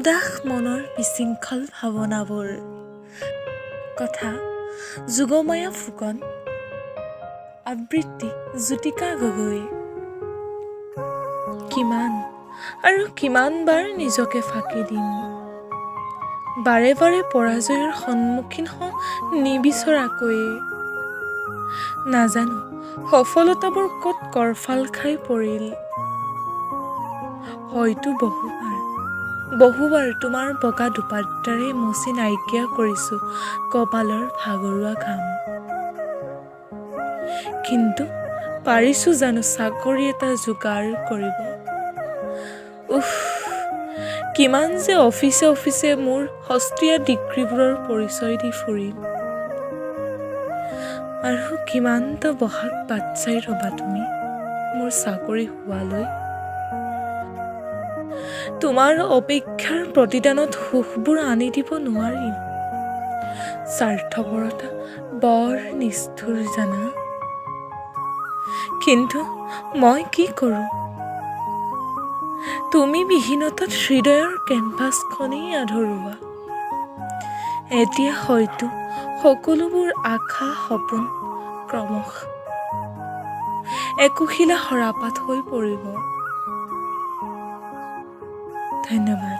উদাস মনৰ বিশৃংখল ভাৱনাবোৰ। কথা যোগমায়া ফুকন, আবৃত্তি জ্যোতিকা গগৈ। কিমান আৰু কিমানবাৰ নিজকে ফাঁকি দিম? বাৰে বাৰে পৰাজয়ৰ সন্মুখীন হওঁ নিবিচৰাকৈয়ে। নাজানো সফলতাবোৰ ক'ত কৰ্ফাল খাই পৰিল। হয়তো বহুবাৰ বহুবাৰ তোমাৰ বগা দুপাট্টাৰে মচি নাইকিয়া কৰিছোঁ কপালৰ ভাগৰুৱা ঘাম। কিন্তু পাৰিছোঁ জানো চাকৰি এটা যোগাৰ কৰিব? উফ, কিমান যে অফিচে অফিচে মোৰ সস্তীয়া ডিগ্ৰীবোৰৰ পৰিচয় দি ফুৰিম! আৰু কিমানটা বহাগ বাট চাই ৰ'বা তুমি মোৰ চাকৰি হোৱালৈ? তোমাৰ অপেক্ষাৰ প্ৰতিদানত সুখবোৰ আনি দিব নোৱাৰিম। স্বাৰ্থপৰতা বৰ নিষ্ঠুৰ জানা। কিন্তু মই কি কৰোঁ? তুমি বিহীনতাত হৃদয়ৰ কেনভাছখনেই আধৰুৱা। এতিয়া হয়তো সকলোবোৰ আশা সপোন ক্ৰমশঃ একোখিলা সৰাপাত হৈ পৰিব। ধন্যবাদ।